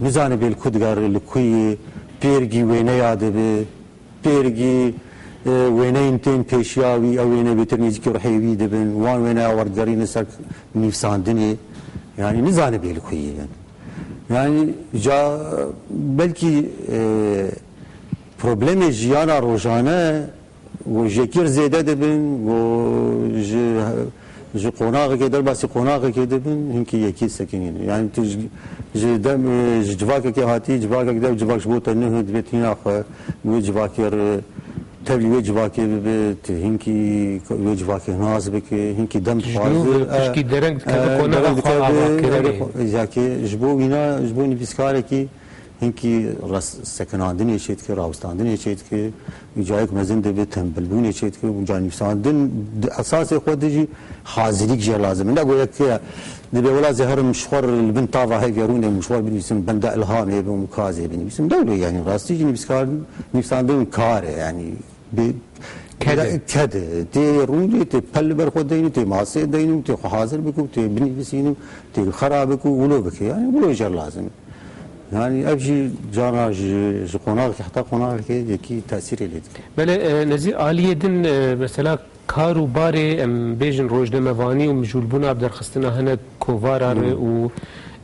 Nizane bê li ku digere, li ku ye, pêrgî wêneya dibe, pêrgî, e, wêneyên tên pêşiya wî, ew wêne bêtir nêzîkî ruhê wî dibin, wan wêneya werdigerîne ser nivîsandinê. Yanî nizane bê li ku ye. Yanî ca belkî, e, problemê jiyana rojane û ji yekî re zêde dibin, û ji, ji qonaxekê, derbasî qonaxekê dibin, hinkî yekî sekinîne. Yanî tu ji, ji dem, ji civakekê hatî, civakek de civak ji bo te niho, divê tu hîna xwe wê civakê re, tevlî wê civakê bibe, tu hinkî wê civakê nas bike, hinkî dem dixwaze. Pişkî dereng dikeve, e, qonaxa dereng xwe dikeve, avakirinê. Erê xwe, ya ki ji bo wîna, ji bo nivîskarekî hinkî res-, sekinandinê çêdike, rawestandinê çêdike, cayek mezin dibe tembelbûnê çêdike, û ca nivîsandin di esasê xwe de jî hazirîk jê lazim e. Ne go yek ya, dibê wela zê herim ji xwe re li bin tava hevya rûnê min ji xwe re binivîsim, benda ilhamê bim û kazê binivîsim. Ne wilo yanî rastî jî nivîskar-, nivîsandin kar e yanî. Bê-, ked e. Ked e. Tê rûnê, tê pel li ber xwe deyne, tê masê deyne û tê xwe hazir bike û tê binivîsîne û tê xera bike û wilo bike. Yanî wilo jê re lazim e. Yanî ev jî carna ji, ji qonaxekê heta qonaxekê yekî tesîrê lê dike. Belê, e, Nezîr, aliyê din, e, mesela kar û barê, em bêjin, rojnamevanî û mijûlbûna bi derxistina hinek kovara re û,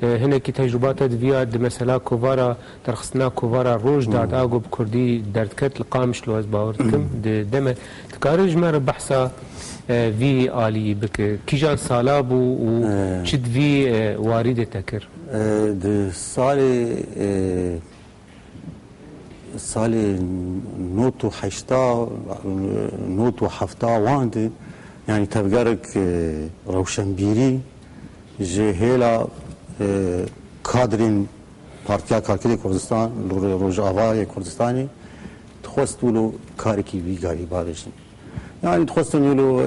e, hinekî tecrûbata di viya di mesela kovara derxistina kovara roj da, da ku bi kurdî derdket li Qamişlo, ez bawer dikim, di deme. Dikare ji me re behsa, e, vî aliyî bike? Kîjan sala bû û, e, çi di vî, e, warî de te kir? E, di salê, e, salê nod û heşta, nod û hefta wan de, yanî tevgerek, e, rewşenbîrî ji hêla, e, kadrên Partiya Karkerê Kurdistan, Rojavayê Kurdistanê, dixwest wilo karekî vî gavî bavêjin. Yanî dixwestin wilo, e,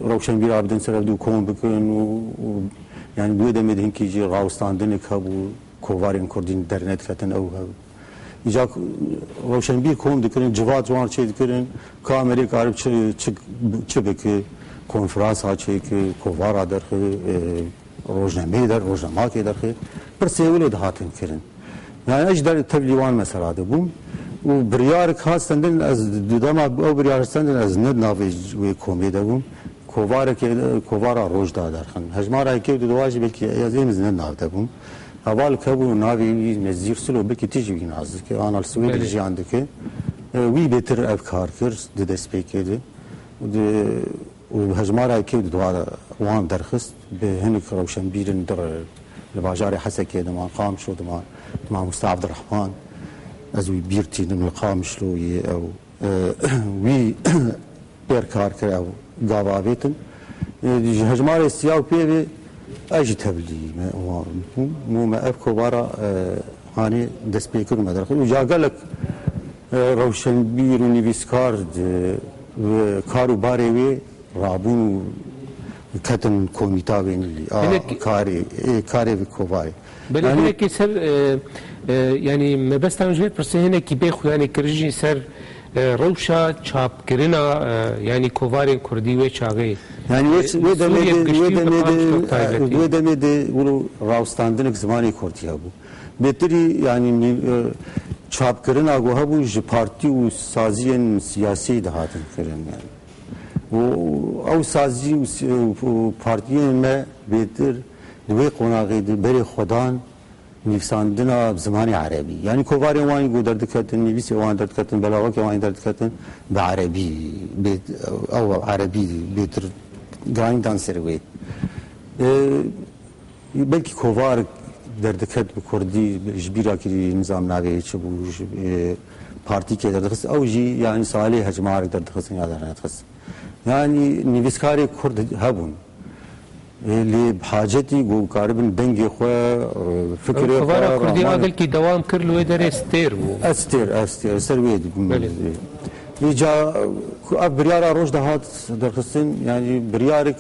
rewşenbîra bidin ser hevdû kom bikin û, û, yanî di wê demê de hinkî jî rawestandinê hebû, kovarên kurdî dernediketin ew hebû. Îca rewşenbîr kom dikirin, civat ji wan çê dikirin, ka merê karib çi, çi, çi bike, konferansa çêke, kovara derxe, e, rojnameyê der, rojnamakê derxe, pirsê wilo dihatin kirin. Yani ez ji der tevlî wan mesela de bûm û biryarek hat stendin, ez di dema ew biryar stendin, ez ne navê wê komê de bûm. Kovareke, kovara Rojda derxin. Hejmara yekê û duwa jî belkî ez ên ez ne nav de bûm. Heval kebû navê wî Nezîr Silo, belkî tu jî wî nas dikî. Ana li Swêdê Belê. jiyan dike. E, wî bêtir ev kar kir di destpêkê de. Û di, û hejmara yekê û duwa wan derxist. Bi hinek rewşenbîrin dir li bajarê Hesekê diman, Qamişlo diman. Mamoste Abdurrahman, ez wî bîr tînim li Qamişloyê ew. E, wî pêr kar kir ew gava avêtin. E, ji hejmarê siya û pê ve ez jî tevlî me wan bûm. Mû me ev kovara, e, hanê dest pê kir û me derxist. Û ca gelek, e, rewşenbîr û nivîskar di, ve kar û barê wê rabûn û ketin komîta wê nivî-, a, Hinek karê, ê, karê vê kovarê. Belê, yanî hinekî ser, e, e, yanî mebesta min ji vê pirsê hinekî bê xuyanê kirin jî ser, e, rewşa çapkirina, e, yanî kovarên kurdî wê çaxê. Yanî wê, e, wê demê Sûriye de, bi giştî wê û demê de, Qamişlo bi taybetî. Wê demê de wilo rawstandinek zimanê kurdî hebû. Bêtirî, yanî, e, çapkirina ku hebû ji partî û saziyên siyasî dihatin kirin, yanî. Û ew sazî û si-, û partiyên me bêtir di wê qonaxê de berê xwe dan nivîsandina bi zimanê erebî. Yanî kovarên wan ku derdiketin, nivîsê wan derdiketin, belawekê wan derdiketin bi erebî, bê-, ew erebî bêtir giranî dan ser wê. E, Belkî kovarek derdiket bi kurdî, ji bîra kirî, nizam navê çi bû, ji, e, partîkê derdixist, ew jî, yanî, salê hejmarek derdixistin ya derdixist. Yanî nivîskarê kurd hebûn. Ê, lê bi hacetî ku karibin dengê xwe, e, fikrê xwe, Kovara Kurdî a ramane gelkî dewam kir li wê derê stêr bû. Ez stêr, ez stêr, ser wê dibûm. Belê. Îca ku ev biryara roj de hat derxistin, yanî biryarek,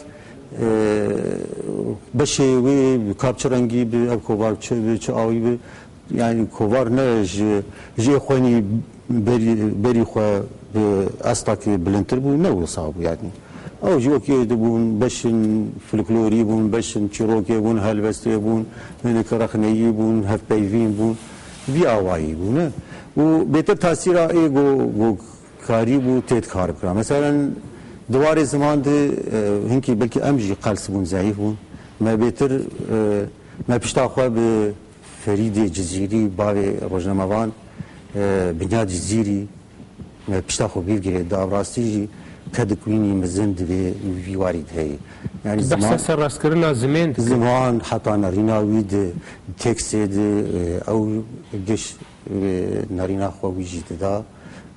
e, beşê wê ka bi çi rengî bi, ev kovar çi bi, çi awî bi, yanî kovar ne ji, ji xwenî berî, berî xwe bi estakê bilindtir bû, ne wisa bû yanî. Ew jî wekî dibûn, beşin folklorî bûn, beşin çîrokê bûn, helbestê bûn, hinek rexneyî bûn, hevpeyvîn bûn, vî awayî bûn, ne? Û bêtir tasîra ê go, go karî bû tê dikar bikira. Meselen, di warê ziman de, e, hinkî belkî em jî qels bûn, zeîf bûn. Me bêtir, e, me pişta xwe bi Ferîdê Cizîrî, bavê rojnamevan, e, Binyat Cizîrî, e, pişta xwe bîr girê, da rastî jî kedik wînî mezin divê vî warî de heye. Yanî Tu behsa ziman, serrastkirina zimên dikî. Ziman heta nerîna wî di teksê de, e, ew giş, e, nerîna xwe wî jî dida.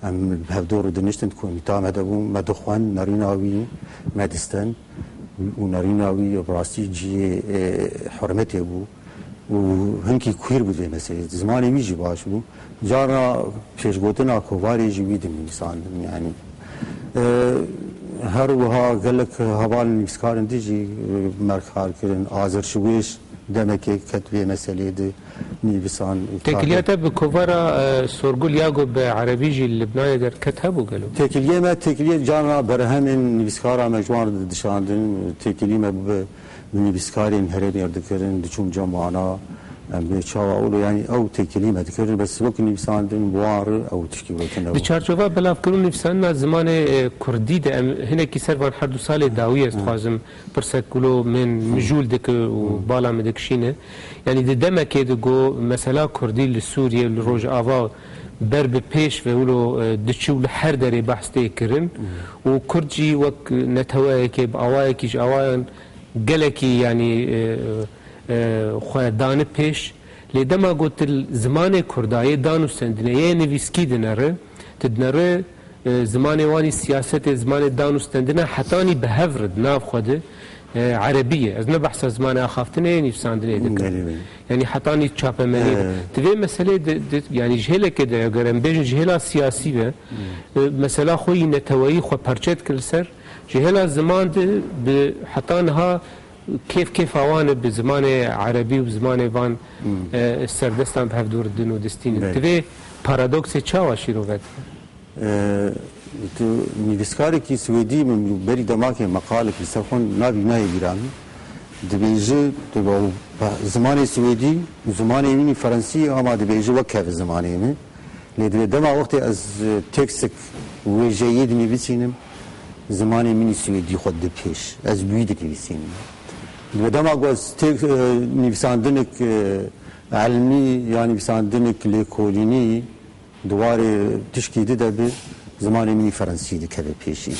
Em bi hevdû re diniştin, di komîta me de bûn, me dixwend, nerîna wî me disten û nerîna wî bi rastî cihê, e, hurmetê bû û hinkî kwîr bû vê meselê. Zimanê wî jî baş bû. Carna pêşgotina kovarê jî wî dinivîsandin, yanî. E, her wiha gelek heval nivîskarin din jî, e, me kar kirin, Azir Şiwêş, demekê ket vê meselê de nivîsan. Têkiliya te bi kovara, e, Sorgul ya ku bi erebî jî li Libnanê derket hebû gelo? Têkiliyê me, têkiliyê carna berhemên nivîskara me ji wan re didişandin, têkilî me bi, bi nivîskarên herêmê re dikirin, diçûm cem wana, em bê çawa ûlo, yanî ew têkilî me dikirin, bes wek nivîsandin bi wan re ew tişkî wekî nebû. Di çarçova belavkirin û nivîsandina zimanê, e, kurdî de em hinekî ser van her du salê dawî ez dixwazim pirsek wilo min mijûl dike û bala min dikişîne. Yanî di demekê de ku mesela kurdî li Sûriye, li Rojava ber bi pêş ve wilo, e, diçû, li her derê behs tê kirin û kurd jî wek neteweyekê bi awayekî ji awayan gelekî, yanî, e, e, xwe dane pêş. Lê dema ku tu zimanê kurda yê danûstendinê, yê nivîskî dinere, tu dinere, e, zimanê wan î siyasetê, zimanê danûstendinê hetanî bi hev re di nav xwe de, e, erebî ye. Ez ne behsa zimanê axaftinê yê nivîsandinê dikim. Belê, belê. Yanî hetanî çapemeniyê de. E. Di vê meselê de, de, yanî ji hêlekê de, eger em bêjin ji hêla siyasî ve, e, mesela xwe yî neteweyî xwe perçe dike li ser, ji hêla ziman de bi heta niha kêf kêfa wan e bi zimanê erebî û bi zimanê van, e, serdestan bi hev dûr din û distînin. Belê. Divê paradoksê çawa şîrove dike? E, tu nivîskarekî swêdî min berî demakê meqalekî ser xwe navî nayê bîra min. Dibêje, tu ba, ba, zimanê swêdî û zimanê wînî ferensî ama dibêje wek keve zimanê min. Lê divê dema wextê ez, e, tekstek wêjeyê dinivîsînim, zimanê min î swêdî xwe dide pêş. Ez bi wî dinivîsînim. Divê dema ku ez têk, e, nivîsandinek, e, elmî ya nivîsandinek lêkolînî di warê tişkî dide bi, zimanê min î ferensî dikeve pêşî.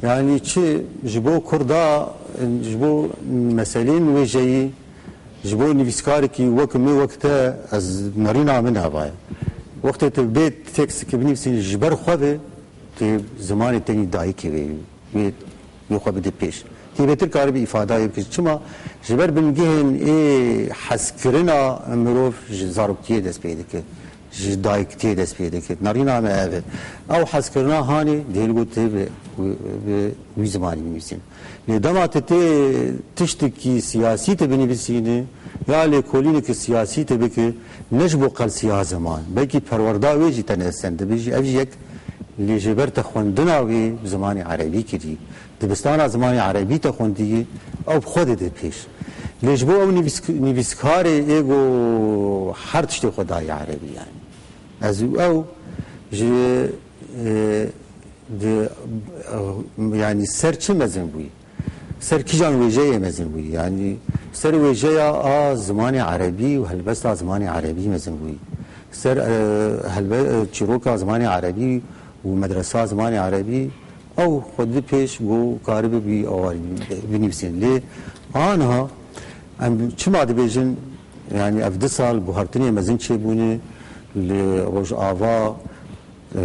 Yanî çi ji bo kurda, ji bo meselên wêjeyî, ji bo nivîskarekî wek min, wek te, ez nerîna min ava ye. Wextê tu bê teksteke binivîsînî ji ber xwe be, tu zimanê tenî dayikê wê, wê, wê xwe bide pêş. Tê bêtir karibe îfadayê bike. Çima? Ji ber bingehên ê hezkirina mirov ji zaroktiyê dest pê dike. Ji dayiktiyê dest pê dike. Nerîna me ev e. Ew hezkirina hanê dê li got tê bi, bi, bi wî zimanî binivîsîn. Lê dema tu tê tiştekî siyasî tu binivîsînî, ya lêkolîneke siyasî tu bike, ne ji bo qelsiya ziman, belkî perwerda wê jî te nesen dibe jî, ev jî yek, lê ji ber te xwendina wê bi zimanê erebî kirî. Dibistana zimanê erebî te xwendiyê, ew bi xwe dide pêş. Lê ji bo ew nivîsk-, nivîskarê ê go her tiştê xwe dayê erebî yanî. Ez û ew ji, e, di, e, yanî ser çi mezin bûyî? Ser kîjan wêjeyê mezin bûyî? Yanî ser wêjeya a zimanê erebî û helbesta zimanê erebî mezin bûyî. Ser, e, helbe-, e, çîroka zimanê erebî û medresa zimanê erebî, ew xwe di pêş ku karibe bi awarî binivîsîn. Lê aniha em çima dibêjin, yanî ev du sal guhertinê mezin çêbûne li Rojava, Ee,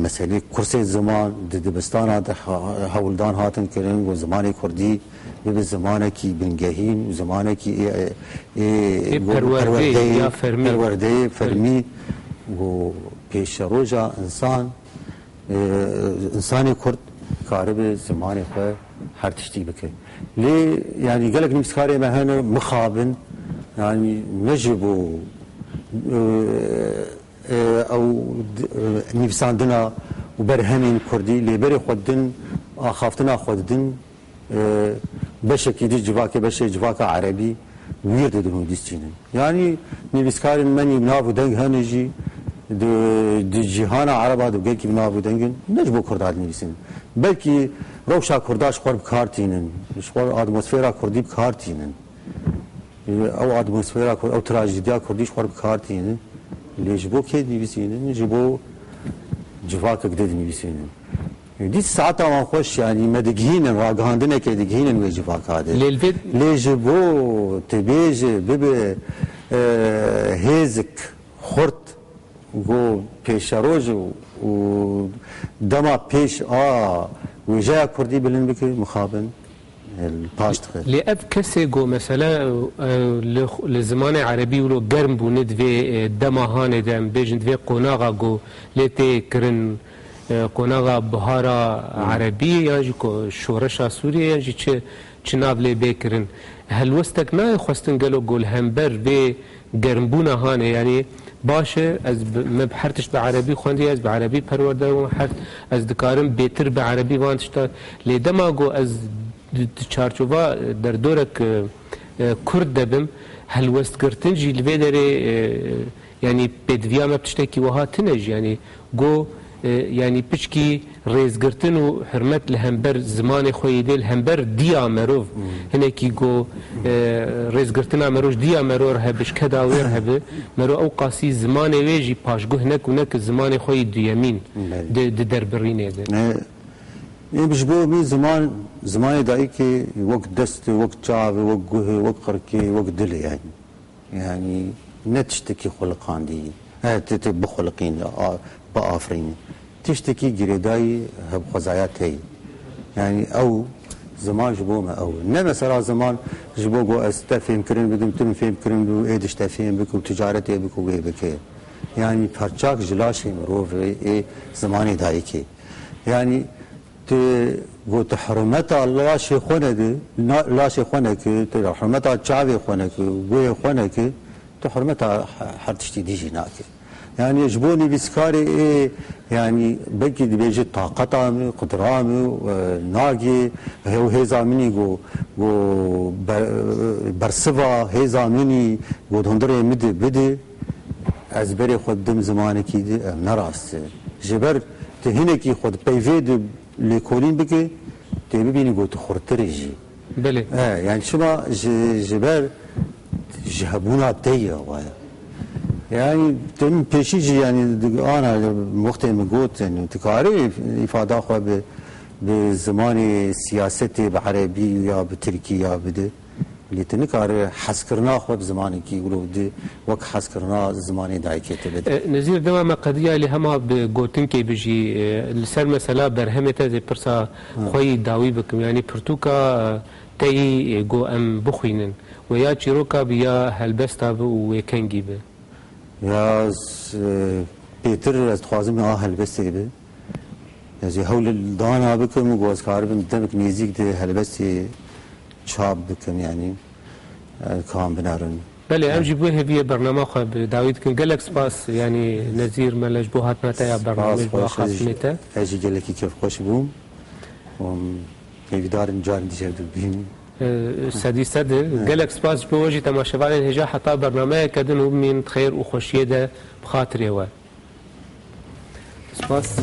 meselê kursên ziman di dibistana de ha-, hewldan hatin kirin ku zimanê kurdî bibe zimanekî bingehîn û zimanekî ê, ê, Ê ê perwerdeyê, perwerdeyê, ya fermî. Perwerdeyê fermî û pêşeroja însan, e, însanê kurd karibe zimanê xwe her tiştî bike. Lê, yanî, gelek nivîskarê me hene mixabin, yanî, ne ji bo, e, e, ew d-, e, nivîsandina û berhemên kurdî lê berê xwe didin, axaftina xwe didin, e, beşekî di civakê, beşê civaka erebî wîr didin û dîstînin. Yanî nivîskarên me nî bi nav û deng hene jî di, di cîhana ereba de gelkî bi nav û deng in, ne ji bo kurda dinivîsin. Belkî rewşa kurda ji xwe bi kar tînin, ji xwe atmosfera kurdî bi kar tînin. Ew atmosfera kur-, ew trajediya kurdî ji xwe bi kar tînin. Lê ji bo kê dinivîsînin? Ji bo civakek de dinivîsînin. Dît saeta wan xweş, yanî me digihînin, ragihandinekê digihînin wê civaka de. Lê li vê Lê ji bo tu bêje bibe, e, hêzik xurt, ku pêşeroj û, û dema pêş a wêjeya kurdî bilind bike, mixabin, e, li paş dixe. Lê ev kesê ku mesela, e, li, li zimanê erebî wilo germ bûne di vê, e, dema hanê de, em bêjin di vê qonaxa ku lê tê kirin, e, qonaxa bihara erebî yan jî ko-, şoreşa Sûriyê yan jî çi, çi nav lê bê kirin. Helwestek nayê xwestin gelo ku li hember vê germbûna hanê, yanî baş e, ez bi, me bi her tişt bi erebî xwendiye, ez bi erebî perwerde bûm, her, ez dikarim bêtir bi erebî van tişta, lê dema ku ez di, di çarçova derdorek, e, e, kurd de bim, helwestgirtin jî li vê derê, e, yanî pêdiviya me bi tiştekî wiha tune jî, yanî go, e, yanî piçkî rêzgirtin û hurmet li hember zimanê xwe yê dê, li hember diya merov, hinekî go, e, rêzgirtina merov ji diya merov re hebe, ji keda wê re hebe, merov ew qasî zimanê wê jî paşguh nek û nek zimanê xwe yê duyemîn Belê. di, di derbirînê de. E, ê, ji bo min ziman, zimanê dayikê wek dest e, wek çav e, wek guh e, wek qirkê, wek dil e yani. Yani ne tiştekî xuliqandî, he, tê, tê bixuliqîn, a, biafirînî. Tiştekî girêdayî hebxwezaya te ye. Yani ew ziman ji bo me ew e. Ne mesela ziman ji bo ku ez te fêmkirin bidim, tu min fêmkirin bû, ê diş te fêm bike û ticaretê bike û wê bike. Yani parçak ji laşê mirovê ê zimanê dayikê. Yani tu, ku tu hurmeta laşê xwe neke, na-, laşê xwe neke, tu hurmeta çavê xwe neke, guhê xwe neke, tu hurmeta he-, her tiştî dî jî nake. Yani ji bo nivîskarê ê, yani belkî dibêje taqeta min, qudra min, e, nagê, ew hêza min î ku, ku ber-, bersiva hêza min î ku hundirê min de bide, ez berê xwe didim zimanekî di, ev ne rast e. Ji ber tu hinekî xwe di peyvê de lêkolîn bike, tê bibînî ku tu xurtir î jî. Belê. E, yani çima ji, ji ber ji hebûna te ye wa ye. Yani tu min pêşî jî yani di ana wextê min got yani tu karî îfada xwe bi, bi zimanê siyasetê bi erebî ya bi tirkî ya bide. Lê tu nikare hezkirina xwe bi zimanekî wilo di wek hezkirina zimanê dayikê te bide. E, Nezîr, dema me qediya lê hema bi gotinkê bijî, e, li ser mesela berhemê te ez ê pirsa xwe yî dawî bikim. Yanî pirtûka, e, te yî, e, go em bixwînin. We ya çîroka bi ya helbesta bi û wê kengî bi. Ya, ez, e, pêtir ez dixwazim a helbestê bi. Ez ê hewl li dana bikim û ez karibim demek nêzîk di helbestê çap bikim, yanî, e, kan binerin. Belê, em jî bi hêviyê bernama xwe bi dawî dikin. Gelek spas, yanî Nezîr Mele ji bo hatina te ya bernamê, ji bo axaftinê te. Ez jî gelekî kêfxweş bûm. Û hêvîdarim carên dî jî hev dibînin. E, sedî sed e. Gelek spas ji bo we jî temaşevanên hêja heta bernameyeke din û bimînin di xêr û xweşiyê de bi xatirê we. Spas.